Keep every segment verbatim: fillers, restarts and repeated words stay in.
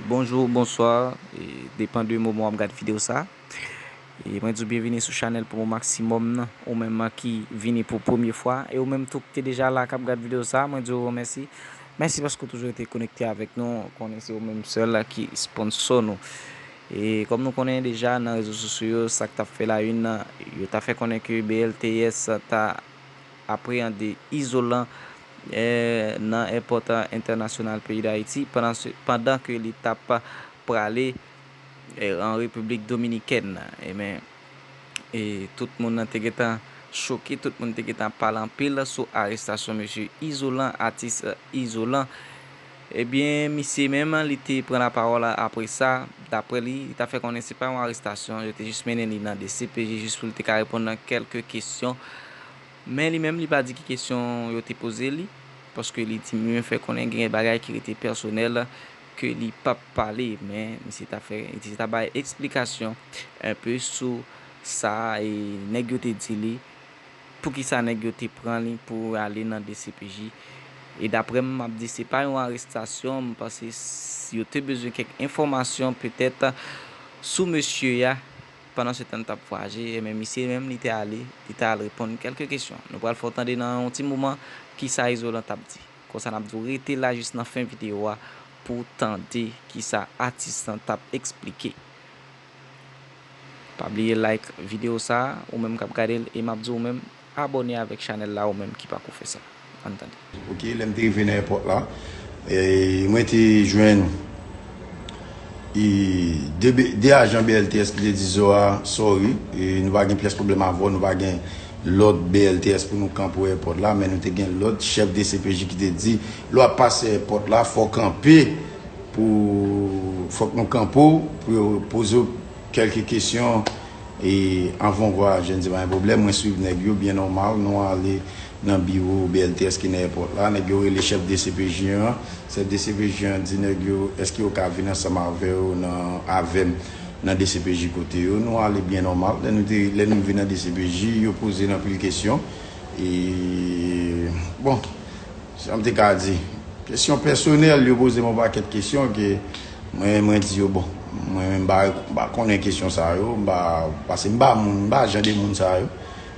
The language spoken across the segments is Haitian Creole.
Bonjou, bonswa, e depan de moman w ap gad videyo sa. E mwen di w byenvini sou chanèl Promo Maximum nan, ou menm ki vini pou premye fwa, e ou menm tou ki te deja la k ap gad videyo sa, mwen di w mèsi. Mèsi paske w toujou rete konekte avèk nou, konnen se ou menm sèl ki sponsò nou. E kòm nou konnen deja nan rezo sosyo yo, sa k t ap fè la une nan, yo ta fè konnen ke B L T S ta apreyande izolan, eh, nan èpòt entènasyonal peyi Dayiti, pandan se, pandan ke li t ap prale, eh, an Repiblik Dominikèn. Ebyen, e tout moun nan te gentan choke, tout moun te gentan pale anpil sou arestasyon mesye Izolan, atis Izolan. Ebyen, misye menm, li te pran lapawòl apre sa. Daprè li, li ta fè konnen se pa yon arestasyon, yo te jis mennen li nan D C P J jis pou li te ka reponn nan kèlke kesyon. Men li menm, li pa di ki kesyon yo te poze li, paske li di, li menm fè konnen gen bagay ki rete pèsonèl ke li p ap pale, men misye ta fè, misye ta bay eksplikasyon enpe sou sa, e nèg yo te di li, poukisa nèg yo te pran li pou ale nan D C P J. E daprè m, m ap di se pa yon arestasyon, m panse s-, yo te bezwen kèk enfòmasyon petèt sou mesye a. Pandan se tan l t ap vwayaje, ebyen, misye menm, li te ale, li te al reponn kèlke kesyon. Nou pral fè w tande nan yon ti moman kisa Izolan t ap di. Konsa, n ap di w rete la jis nan fen videyo a pou w tande kisa atis lan t ap eksplike. Pa bliye like videyo sa a, ou menm k ap gade l, e m ap di w menm, abòne avèk chanèl la, ou menm ki pako fè sa. Ann tande. Ok, lè m te rive nan èpòt la, e, mwen te jwenn, e, de, de ajan B L T S ki te di Zoa, sorry, e, nou pa gen pyès pwoblèm avè w, nou pa gen lòd B L T S pou nou kanpe w èpòt la, men nou te gen lòd chèf D C P J ki te di, lè w ap pase èpòt la, fò w kanpe pou, fòk nou kanpe w pou yo poze w kèlke kesyon, e anvan w vwayaje, n di pa gen pwoblèm, mwen swiv nèg yo byen nòmal, nou ale nan biwo B L T S ki nan èpòt la, nèg yo rele chèf D C P J an, chèf D C P J an di nèg yo, èske yo ka vin ansanm avè yo nan, avè m nan D C P J kote yo, nou ale byen nòmal, lè nou te, lè nou vin nan D C P J, yo poze n anpil kesyon, e, bon, sa m te ka di. Kesyon pèsonèl, yo poze m yon pakèt kesyon ke mwen, mwen di yo, bon, mwen menm m pa, m pa konnen kesyon sa yo, m pa, paske m pa moun, m pa jan de moun sa yo.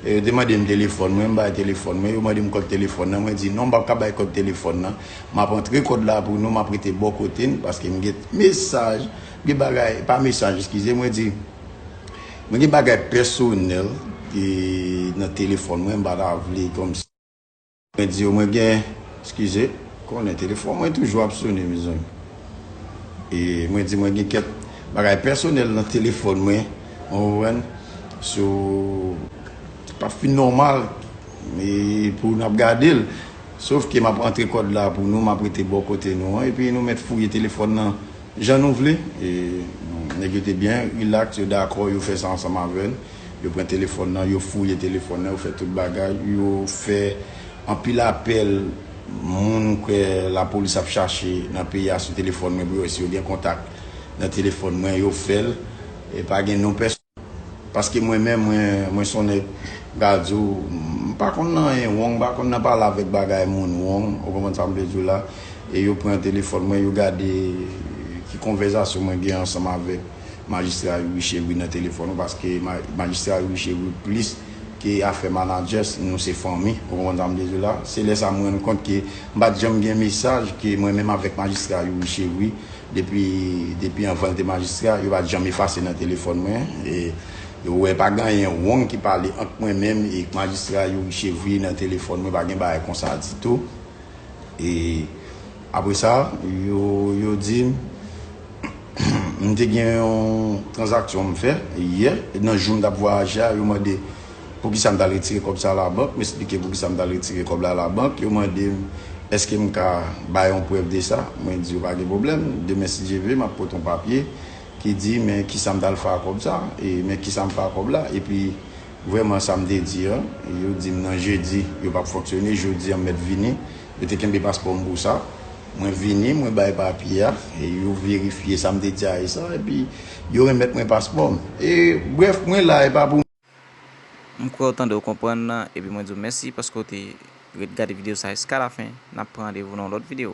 E yo te mande m telefòn mwen, m bay telefòn mwen, yo mande m kòd telefòn nan, mwen di non, m p ap ka bay kòd telefòn nan. M ap antre kòd la pou nou, m ap rete bò kote n, paske m gen mesaj, gen bagay, pa mesaj, eskize, mwen di, mwen gen bagay pèsonèl, e, nan telefòn mwen, m pa ta vle kòmsi. Mwen di yo, mwen gen, eskize, konnen telefòn mwen toujou ap sone, mezanmi. E mwen di, mwen gen kèk bagay pèsonèl nan telefòn mwen, ou konprann? So, se pa fin nòmal, e pou n ap gade l. Sof ke m ap antre kòd la pou nou, m ap rete bò kote nou an, epi nou mèt fouye telefòn nan jan nou vle. E nèg yo te byen rilaks, yo dakò, yo fè sa ansanm avè n. Yo pran telefòn nan, yo fouye telefòn nan, yo fè tout bagay, yo fè anpil apèl moun kwè lapolis ap chache nan peyi a sou telefòn mwen pou yo wè si yo gen kontak nan telefòn mwen, yo fè l. E pa gen non pèsonn. Paske mwen menm, mwen, mwen se yon nèg, m ka di w, m pa konn nan anyen wrong, m pa konn nan pale avèk bagay moun wrong, ou konprann sa m vle di w la? E yo pran telefòn mwen, yo gade ki konvèsasyon mwen gen ansanm avèk majistra Youri Chevry nan telefòn, paske ma-, majistra Youri Chevry plis ke afè manadjè, nou se fanmi, ou konprann sa m vle di w la? Se lè sa m rann kont ke m pa t janm gen mesaj ke mwen menm avèk majistra Youri Chevry, depi, depi anvan l te majistra, yo pa t janm efase nan telefòn mwen. E, ou wè, pa gen anyen wrong ki pale ant mwen menm e majistra Youri Chevry nan telefòn mwen, pa gen bagay konsa ditou. E apre sa, yo, yo di m, m te gen yon tranzaksyon m fè yè, nan jou m t ap vwayaje a, yo mande poukisa m t al retire kòb sa a labank, m eksplike poukisa m t al retire kòb la labank, yo mande m èske m ka bay yon prèv de sa, mwen di yo pa gen pwoblèm, demen si Dye vle, m ap pote yon papye ki di men kisa m t al fè ak kòb sa, e men kisa m fè ak kòb la, epi vrèman sa m te di an, yo di m nan jedi, yo p ap fonksyone, jodi an m mèt vini, yo te kenbe paspò m pou sa, mwen vini, mwen bay papye a, e yo verifye sa m te di a e sa, epi yo renmèt mwen paspò m. E brèf, mwen la, e pa pou M kwè w tande w konprann, epi mwen di w mèsi paske w te ret gade videyo sa jiska lafen. N ap pran randevou nan yon lòt videyo.